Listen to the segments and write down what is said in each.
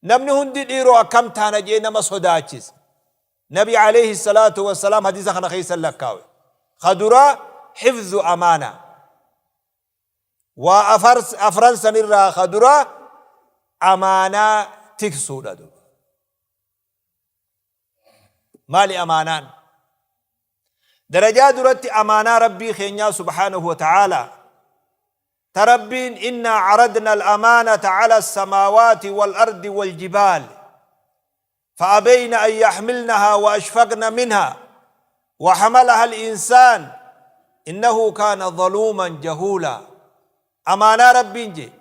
Namni hundi dhiiroo akkam taana jee nama sodaachisa. Nabi alayhi salaatu wassalaam hadiisa kana keessa lakkaawe. Ka duraa hifzu amaanaa. Waa afran sanirraa ka duraa amaanaa tiksuudha duuba. Maali amaanaan? Darajaa duratti amaanaa Rabbii keenyaa subhaanahu wa ta'aalaa ta Rabbiin innaa caradna al-amaanata cala as-samaawaati wal-ardi wal-jibaal فأبين أن يحملنها وأشفقن منها وحملها الإنسان إنه كان ظلوما جهولا. أمانة ربين جي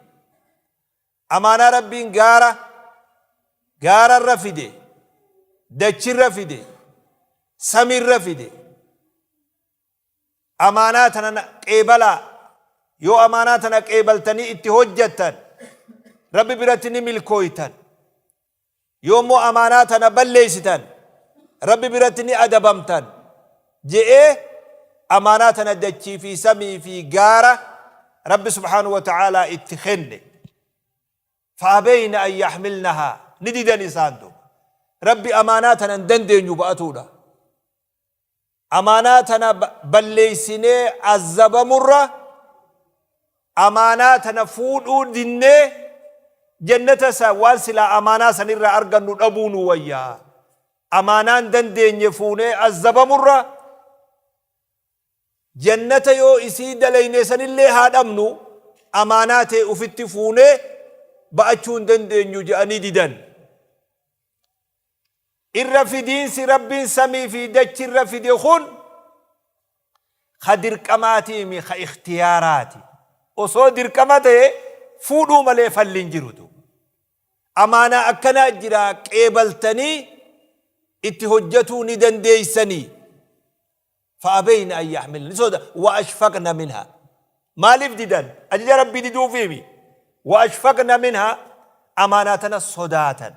Amaanaa Rabbiin gaara gaararra fide, dachirra fide, samiirra fide. Amaanaa tana qeebalaa. Yoo amaanaa tana qeebaltanii itti hojjattan Rabbi biratti ni milkooytan. Yoo immoo amaanaa tana balleeysitan Rabbi biratti ni adabamtan je'ee amaanaa tana dachii fi samii fi gaara Rabbi subhaanahu wa ta'aalaa itti kenne. Fa'abayna an yaxmilnahaa ni didan isaan duuba. Rabbi amaanaa tana hin dandeenyu ba'atuudha. Amaanaa tana balleeysinee azzabamurra amaanaa tana fuudhuu dinnee jannata sa waan silaa amaanaa sanirraa argannu dhabuu nu wayya. Amaanaan dandeenye fuunee azzabamurra jannata yoo isii dalayne sanillee haa dhabnu amaanaa tee ufitti fuunee ba'achuu hin dandeenyu je'anii didan. Irra fidiinsi Rabbiin samii fi dachi irra fide kun ka dirqamaatiimi ka ikhtiyaaraati. Osoo dirqama ta'e fuudhuu malee falli hin jiru duuba. Amaanaa akkanaa jira qeebaltanii itti hojjatuu ni dandeeysanii. Fa'abayna an yaxmilna ni soda wa ashfaqna minha. Maaliif didan? Ajaja Rabbii diduufiimi. Wa ashfaqna minha amaanaa tana sodaatan.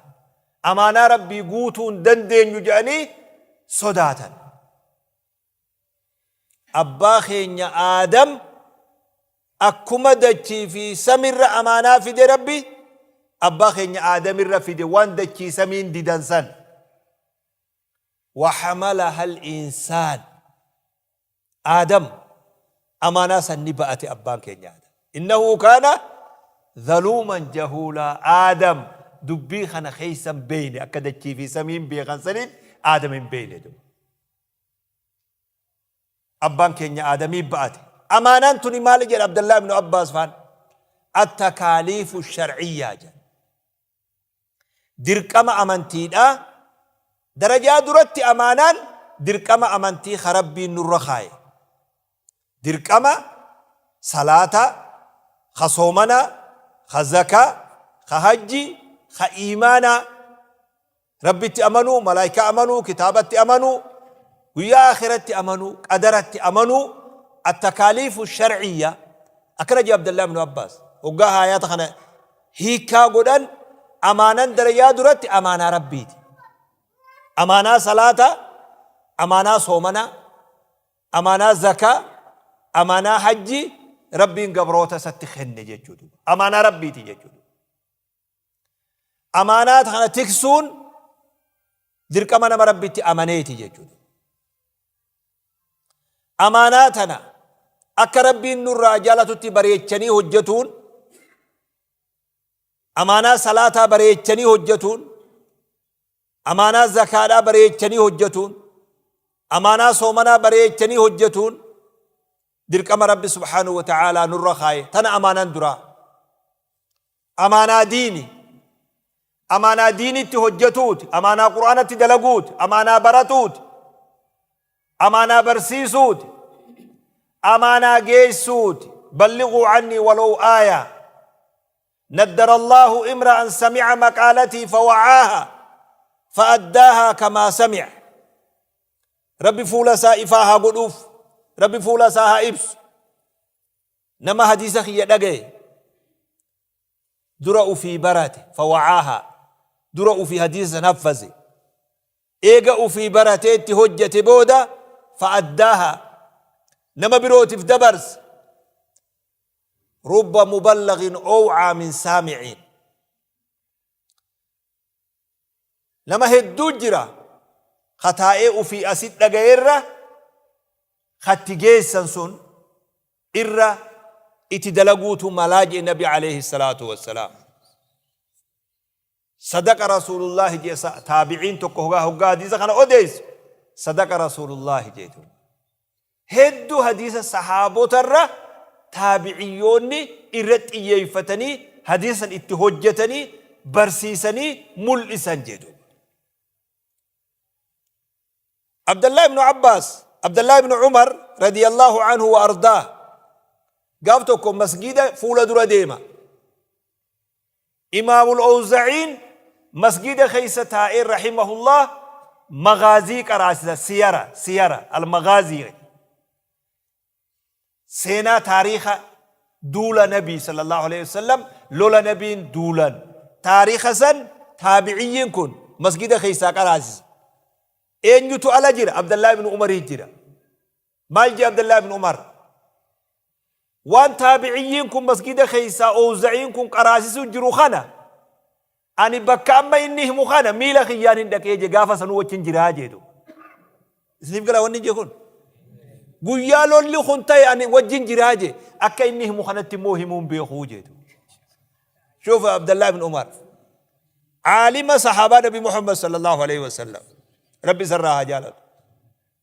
Amaanaa Rabbii guutuu hin dandeenyu jedhanii sodaatan. Abbaa keenya Aadam akkuma dachii fi samirra amaanaa fide Rabbi abbaa keenya Aadamirra fide waan dachii samiin didan san. Wa hamalaha al-insaan. Aadam amaanaa san ni ba'ate abbaan keenya Aadam. Innahu kaana zaluuman jahuulaa. Aadam dubbii kana keessa hin beeyne akka dachii fi samiin beekan sanitti Aadam hin beeyne duuba. Abbaan keenya Aadamii ba'ate. Amaanaan tuni maali jedha Abdallah ibnu Abbaas faan? Attakaaliifu shar'iyyaa jedha. Dirqama amantiidha. Darajaa duratti amaanaan dirqama amantii ka Rabbiin nurra kaaye. Dirqama salaataa, ka soomanaa, ka zakaa, ka hajjii, ka iimaanaa. Rabbitti amanuu, malaaykaa amanuu, kitaabatti amanuu, guyyaa aakhiratti amanuu, qadaratti amanuu, attakaaliifu shar'iyya. Akkana jee Abdallah ibnu Abbaas. Hoggaa haayaata kana hiikkaa godhan amaanan darajaa duratti amaanaa Rabbiiti. Amaanaa salaataa, amaanaa soomanaa, amaanaa zakaa, amaanaa hajjii Rabbiin gabroota isatti kenne jechuudha. Amaanaa Rabbiiti jechuudha. Amaanaa kana tiksuun dirqama nama Rabbitti amaneeti jechuudha. Amaanaa tana akka Rabbiin nurraa jaalatutti bareechanii hojjetuun, amaanaa salaataa bareechanii hojjetuun, amaanaa zakaadhaa bareechanii hojjetuun, amaanaa soomanaa bareechanii hojjetuun dirqama Rabbi subhaanahu wa ta'aalaa nurra kaaye. Tana amaanaan duraa. Amaanaa diini. Amaanaa diinitti hojjetuuti. Amaanaa Qur'aanatti dalaguuti. Amaanaa baratuuti. Amaanaa barsiisuuti. Amaanaa geessuuti. Ballighuu cannii walow aayaa. Naddara Allaahu imra'an sami'a maqaalatii fawa'aaha fa'addaahaa kamaa sami'a. Rabbi fuula isaa ifaa haa godhuuf. Rabbi fuula isaa haa ibsu. Nama hadiisa kiyya dhagaye dura ufii barate fawa'aahaa dura ufii hadiisa san haffaze eega ufii baratee itti hojjate booda fa'addaahaa nama birootif dabarse rubba muballaghin owcaa min saamiciin. Nama hedduu jira ka taa'ee ufii asit dhaga'eerra katti geessan sun irra itti dalaguutu malaa jee Nabi alayhi salaatu wassalaam. Sadaqa Rasuulullaahi jee taabiciin tokko hoggaa hadiisa kana odeessu, sadaqa Rasuulullaahi jee. Hedduu hadiisa sahaabotarra taabiciyyoonni irra xiyyeeffatanii hadiisa san itti hojjetanii barsiisanii mul'isan jee duuba. Abdallah ibn Abbas, Abdallah ibn Umar radiyallahu anhu wa ardaah gaaf tokko masgiida fuula dura deema. Imaamul Owza'iin masgiida keessa taa'ee rahimahullah maghaazii qaraasisa, siyara, siyara, al-maghaazii, seenaa taariikha duula Nabii sallallahu alaihi wasallam, lola Nabiin duulan taariikha san taabiciyyiin kun masgiida keessaa qaraasisa. Eenyutu ala jira? Abdallah ibn Umarii jira. Maal jee Abdallah ibn Umar? Waan taabiciyyiin kun masgida keessaa Owza'iin kun qaraasisuu jiru kana, ani bakka amma inni himu kana miila kiyyaan hin dhaqee je, gaafa sanuu wajjin jiraa jeetu. Isiniif galaa wanni jee kun? Guyyaa lolli kun ta'e ani wajjin jiraa je, akka inni himu kanatti immoo himuun beekuu jeetu. Shuuf Abdallah ibn Umar. Aalima sahaabaa Nabi Muhammad sallallahu alaihi wasallam. Rabbi isarraa haa jaalatu.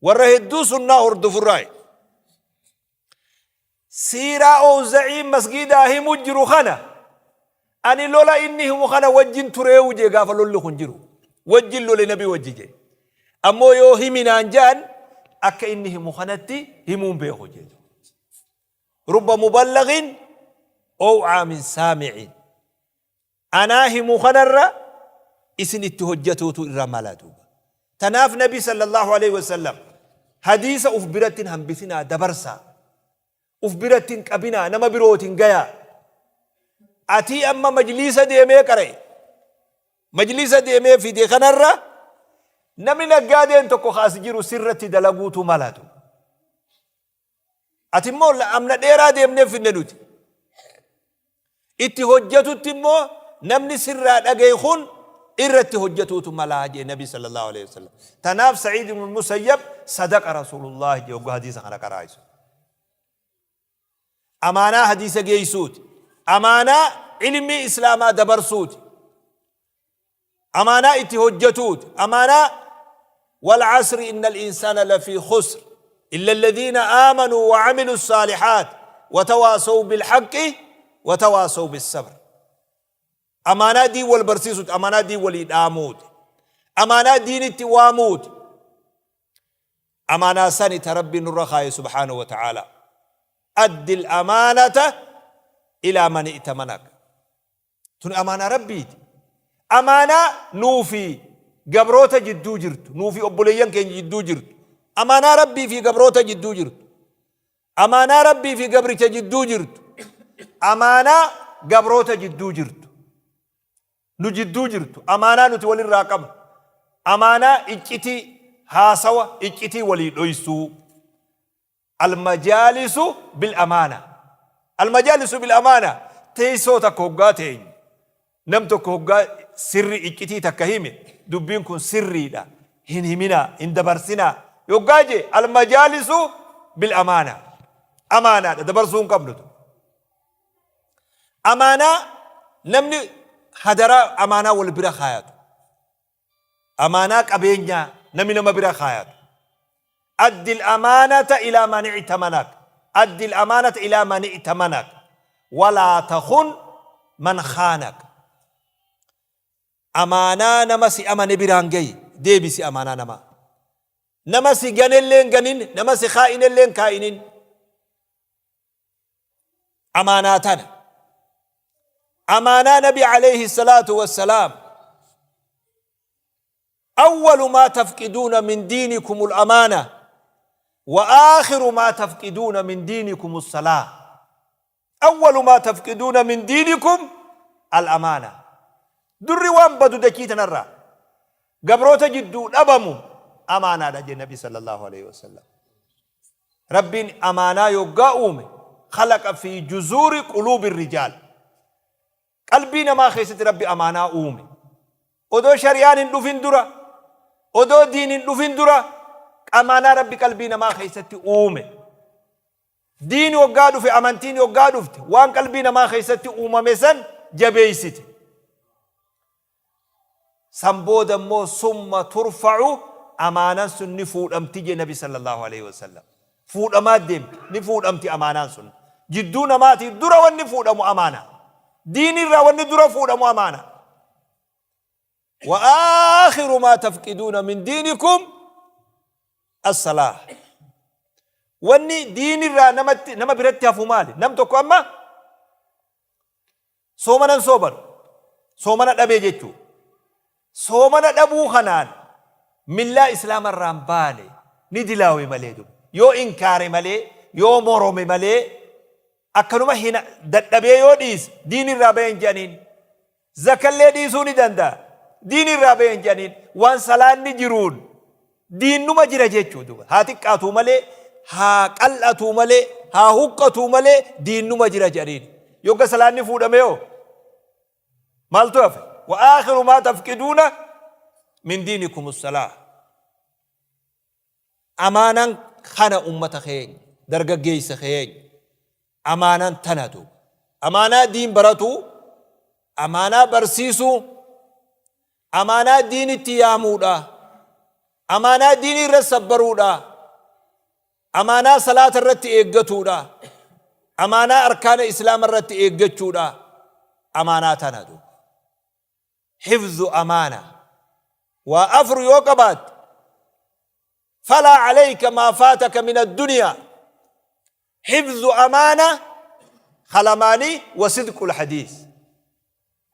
Warra hedduu sunnaa hordofurraayi. Siiraa Owza'iin masgiidaa himu jiru kana, ani lola inni himu kana wajjin tureewu jee, gaafa lolli kun jiru. Wajjin lole Nabi wajji jee. Ammoo yoo himinaan jaan akka inni himu kanatti himuun beeku jee. Rubba muballagin ow'aa min saami'in. Anaa himu kanarra isin itti hojjatuutu irra mala duuba. Tanaaf Nabi sallallahu alaihi wasallam hadiisa uf biratti hin hambisinaa, dabarsaa. Uf biratti hin qabinaa, nama birootiin gayaa. Atii amma majliisa deemee qara'e. Majliisa deemee fide kanarra namni naggaadeen tokko kaas jiru sirratti dalaguutu mala duuba. Ati immoo amna dheeraa deemnee finne nuti. Itti hojjetutti immoo namni sirraa dhagaye kun irratti hojjetuutu malaa jee Nabi sallallahu alaihi wasallam. Tanaaf Sa'iid ibn Musayyab sadaqa Rasuulullah jee hoggaa hadiisa kana qaraa'isu. Amaanaa hadiisa geessuuti. Amaanaa ilmii Islaamaa dabarsuuti. Amaanaa itti hojjatuuti. Amaanaa wal asri innal insaana lafii khusr illa alladhiina aamanuu wa amilu saalihaat wa tawaasaw bil haqqi wa tawaasaw bis sabr. Amaanaa diin wal barsiisuuti. Amaanaa diin walii dhaamuuti. Amaanaa diinitti waamuuti. Amaanaa sani ta Rabbiin nurra kaaye subhaanahu wa ta'aalaa. Addi al-amaanata ilaa man i'tamanak. Tuni amaanaa Rabbiiti. Amaanaa nuu fi gabroota jidduu jirtu, nuu fi obboleeyyan keenya jidduu jirtu. Amaanaa Rabbii fi gabroota jidduu jirtu. Amaanaa Rabbii fi gabricha jidduu jirtu. Amaanaa gabroota jidduu jirtu. Nu jidduu jirtu. Amaanaa nuti walirraa qabnu. Amaanaa iccitii haasawa, iccitii walii dhoysuu. Almajaalisu bil amaana. Almajaalisu bil amaana, teessoo takka hoggaa teenyu, nam tokko hoggaa sirri iccitii takka hime, dubbiin kun sirriidha hin himinaa, hin dabarsinaa yoggaa jee, almajaalisu bil amaana, amaanaadha, dabarsuu hin qabnu. Amaanaa namni hadaraa amaanaa wal bira kaayatu. Amaanaa qabeenyaa namni nama bira kaayatu. Addi al-amaanata ilaa man i'tamanak. Addi al-amaanata ilaa man i'tamanak. Walaa takun man khaanak. Amaanaa nama si amane biraan gahi. Deebisi amaanaa namaa. Nama si ganellee hin ganin, nama si kaa'inellee hin kaa'inin. Amaanaa tana. Amaanaa Nabi alayhi salaatu wassalaam. Awwalu maa tafqiduuna min diinikum al-amaana wa aakhiru maa tafqiduuna min diinikum as-salaa. Awwalu maa tafqiduuna min diinikum al-amaana. Durri waan badu dachii tanarraa gabroota jidduu dhabamu amaanaadha jee Nabi sallallahu alayhi wasallam. Rabbiin amaanaa yoggaa uume, khalaqa fi juzuuri quluubi rijaal. Qalbii namaa keessatti Rabbi amaanaa uume. Odoo shari'aan hin dhufin dura, odoo diin hin dhufin dura amaanaa Rabbi qalbii namaa keessatti uume. Diin hoggaa dhufe, amantiin hoggaa dhufte, waan qalbii namaa keessatti uumame san jabeessite. San booda immoo summa turfa'u amaanan sun ni fuudhamti jee Nabi sallallahu aleyhi wa sallam. Fuudhamaa deemti, ni fuudhamti amaanaan sun. Jidduu namaatii dura wanni fuudhamu amaana. Diin irraa wanni dura fuudhamu amaana. Wa aakhiru maa tafqiduuna min diinikum as-salaah. Wanni diin irraa namatti nama biratti hafu maali? Nam tokko amma Soomana hin soomanu. Soomana dhabee jechuu. Soomana dhabuu kanaan millaa islaama irraa hin baane ni dilaawe malee duba. Yoo inkaare malee, yoo morome malee akkanuma hin dadhabee yoo dhiise diin irraa bahe hin jedhaniin. Zakallee dhiisuu ni danda'a. Diin irraa bahe hin jedhaniin. Waan salaanni jiruun Diinnuma jira jechuu duba. Haa xiqqaatuu malee, haa qal'atuu malee, haa huqqatuu malee diinnuma jira jedhaniin. Yogga salaanni fuudhame hoo? Maaltu hafe? Wa aakhiru maa tafqiduuna min diinikum salaa. Amaanaan kana ummata keenya, dargaggeessa keenya. Amaanaan tana duuba. Amaanaa diin baratuu, amaanaa barsiisuu, Amaanaa diinitti yaamuudha. Amaanaa diinii irra sabbaruudha. Amaanaa salaata irratti eeggatuudha. Amaanaa arkaana islaama irratti eeggachuudha. Amaanaa tana duuba. Hifzu amaana. Waa afur yoo qabaatte falaa alayka maa faataka min addunyaa. Hifzu amaana kalamaanii wa sidqul hadiis.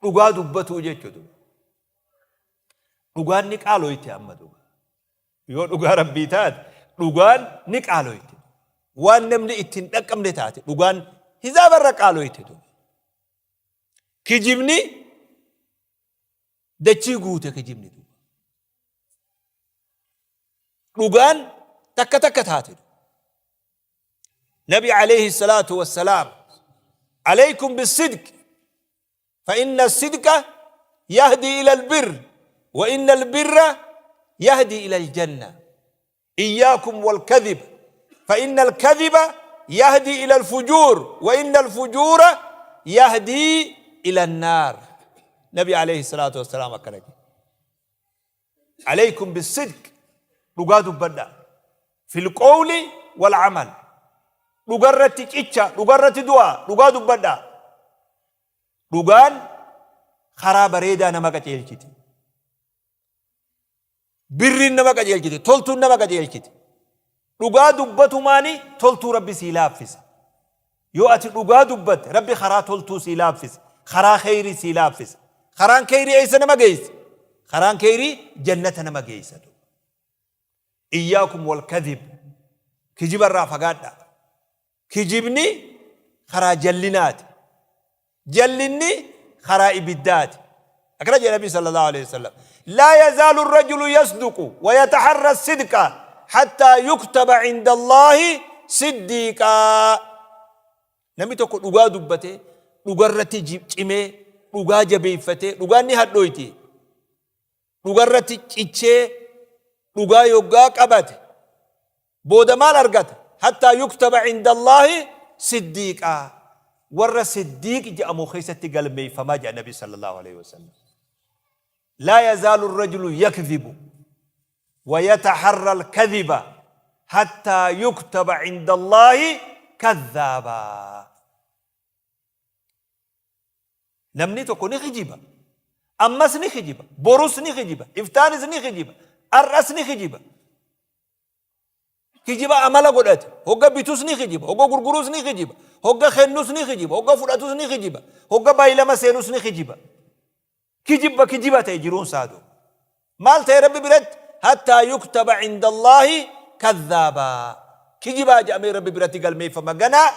Dhugaa dubbatuu jechu duba. Dhugaan ni qaaloyte amma duba. Yoo dhugaa Rabbii taate dhugaan ni qaaloyte. Waan namni itti hin dhaqqabne taate dhugaan hizaaba irra qaaloyte duba. Kijibni dachii guute kijibni duba. Dhugaan takka takka taate duba. Nabi alayhi salaatu wassalaam alaykum bisidq فإن الصدق يهدي إلى البر وإن البر يهدي إلى الجنة إياكم والكذب فإن الكذب يهدي إلى الفجور وإن الفجور يهدي إلى النار نبي عليه الصلاة والسلام أكرك Aleykum bissidq dhugaa dubbadhaa. Fil qowli wal amal. Dhugarratti cicha, dhugarratti du'aa, dhugaa dubbadhaa. Dhugaan karaa bareedaa nama qajeelchiti. Birriin nama qajeelchiti, toltuun nama qajeelchiti. Dhugaa dubbatumaani toltuu Rabbi sii laaffisa. Yoo ati dhugaa dubbatte Rabbi karaa toltuu sii laaffisa. Karaa kheyrii sii laaffisa. Karaan kheyrii eessa nama geessa? Karaan kheyrii jannata nama geessa. Iyyaakum wal kadhib. Kijiba irraa fagaadhaa. Kijibni karaa jallinaati. Jallinni karaa ibiddaati. Akkana jedhe Nabi sallallahu alaihi wasallam. Laa yazaalu rajulu yasduqu wa yataharra sidqa hattaa yuktaba inda Allaahi siddiiqaa. Namni tokko dhugaa dubbatee, dhugarratti cimee, dhugaa jabeeffatee, dhugaan ni hadhooyti. Dhugarratti cichee, dhugaa yoggaa qabate, booda maal argata? Hattaa yuktaba inda Allaahi siddiiqaa. Warra siddiiq jedhamu keessatti galmeeffamaa jedha Nabi sallallahu alaihi wasallam. Laa yazaalu rajulu yakdhibu wa yataharra alkadhiba hattaa yuktaba inda Allaahi kadhaabaa. Namni tokko ni kijiba. Ammas ni kijiba. Borus ni kijiba. Iftaanis ni kijiba. Ar'as ni kijiba. Kijiba amala godhate. Hogga bitus ni kijiba. Hogga gurgurus ni kijiba. Hogga kennus ni kijiba. Hogga fudhatus ni kijiba. Hogga baay'ilama seenus ni kijiba. Kijibba kijiba ta'e jiruun isaa duuba. Maal ta'e Rabbi biratti? Hattaa yuktaba cinda Allaahi kadhaabaa. Kijibaa jedhamee Rabbi biratti galmeeffama ganaa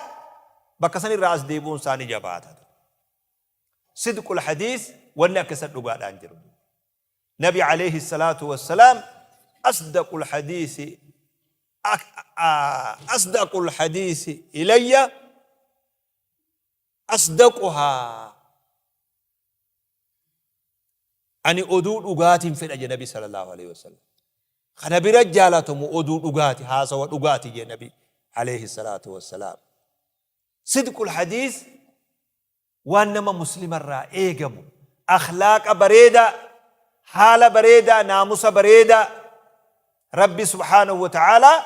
bakka san irraa as deebi'uun isaa ni jabaata. Sidqul hadiis wanni akka isa dhugaadhaan jiru. Nabi alayhi salaatu wassalaam asdaqul hadiisi asdaqul hadiisi ilayya asdaquhaa. Ani oduu dhugaatiin fedha jedhe Nabi sallallahu aleyhi wasallam. Ka na bira jaalatamu oduu dhugaati, haasawa dhugaati jedhe Nabi aleyhi salaatu wassalaam. Sidqul hadiis waan nama muslimarraa eegamu, akhlaaqa bareedaa, haala bareedaa, naamusa bareedaa Rabbi subhaanahu wa ta'aalaa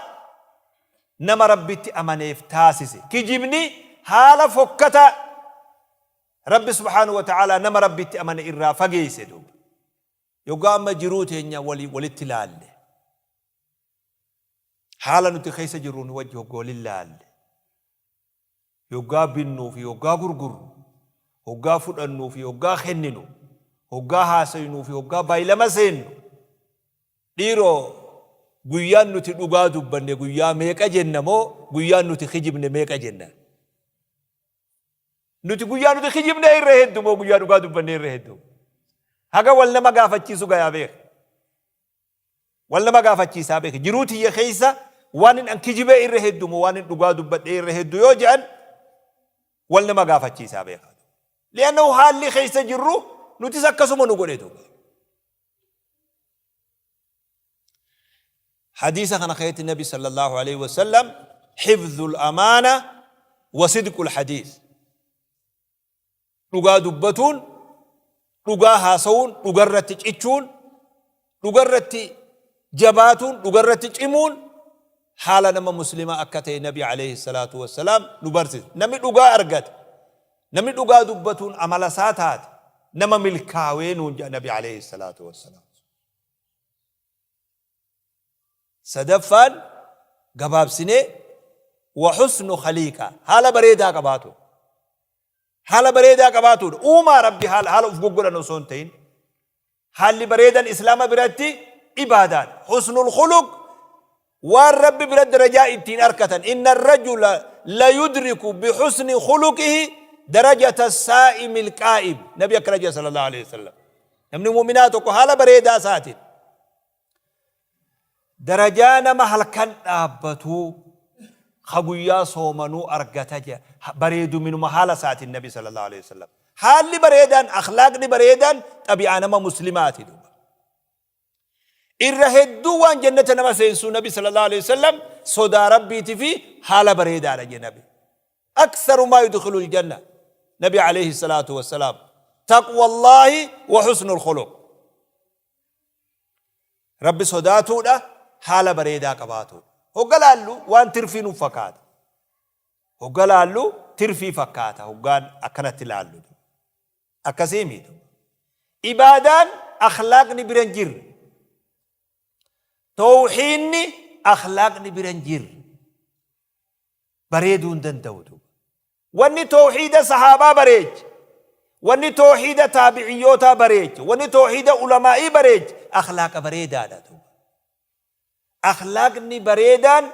nama Rabbitti amaneef taasise. Kijibni haala fokkataa Rabbi subhaanahu wa ta'aalaa nama Rabbitti amane irraa fageesse duuba. Yoggaa amma jiruu teenya wali walitti laalle, haala nuti keessa jirruun wajji hogga walin laalle, yoggaa binnuu fi yoggaa gurgurru, hoggaa fudhannuu fi hoggaa kenninu, hoggaa haasaynuu fi hoggaa baylama seennu, dhiiroo guyyaan nuti dhugaa dubbanne guyyaa meeqa jenna moo guyyaan nuti kijibne meeqa jenna? Nuti guyyaa nuti kijibnee irra heddu moo guyyaa dhugaa dubbannee irra heddu? Haga wal nama gaafachiisu gayaa beek. Wal nama gaafachiisaa beek. Jiruu tiyya keessa waan hin an kijibee irra heddu moo waan hin dhugaa dubbadhee irra heddu yoo jedhan wal nama gaafachiisaa beeka. Li'annahu haalli keessa jirru nutis akkasuma nu godhe duuba. Hadiisa kana keessatti Nabi sallallahu alaihi wasallam hifdhul amaana wa sidqul hadiis. Dhugaa dubbatuun, dhugaa haasawuun, dhugarratti cichuun, dhugarratti jabaatuun, dhugarratti cimuun haala nama muslimaa akka ta'e Nabi alayhi salaatu wassalaam nu barsiisa. Namni dhugaa argate, namni dhugaa dubbatuun amala isaa taate nama milkaawee nuun jedha Nabi alayhi salaatu wassalaam. Sadaffaan gabaabsinee wa husnu khaliiqa haala bareedaa qabaatu. Haala bareedaa qabaatuudha. Uumaa Rabbi haala haala uf goggodhan osoo hin ta'in. Haalli bareedan Islaama biratti ibaadaadha. Husnul khuluq waan Rabbi bira darajaa ittiin arkatan. Inna rajula la yudriku bihusni khuluqihi darajata saa'imil qaa'im. Nabi akkana jedha sallallahu alaihi wasallam. Namni mu'minaa tokko haala bareedaa isaatiin darajaa nama halkan dhaabbatuu ka guyyaa soomanuu argata jedha. Bareeduminuma haala isaatiin Nabi sallallahu alaihi wasallam. Haalli bareedaan, akhlaaqni bareedaan xabi'aa nama muslimaati duuba. Irra hedduu waan jannata nama seensuu Nabi sallallahu alaihi wasallam sodaa Rabbiitii fi haala bareedaadha jedhe Nabi. Aktharu maa yudkhilul janna Nabi alayhi salaatu wassalaam taqwallaahi wa husnul khuluq. Rabbi sodaatuudha haala bareedaa qabaatuudha. Hogga laallu waan tirfii nuuf fakkaata. Hogga laallu tirfii fakkaata hoggaan akkanatti laallu. Akkasii miti. Ibaadaan akhlaaqni bira hin jirre. Tawhiinni akhlaaqni bira hin jirre. Bareeduu hin danda'u duuba. Wanni tawhiida sahaabaa bareeche, wanni tawhiida taabiciyyootaa bareeche, wanni tawhiida ulamaa'ii bareeche akhlaaqa bareedaadha duuba. Akhlaaqni bareedaan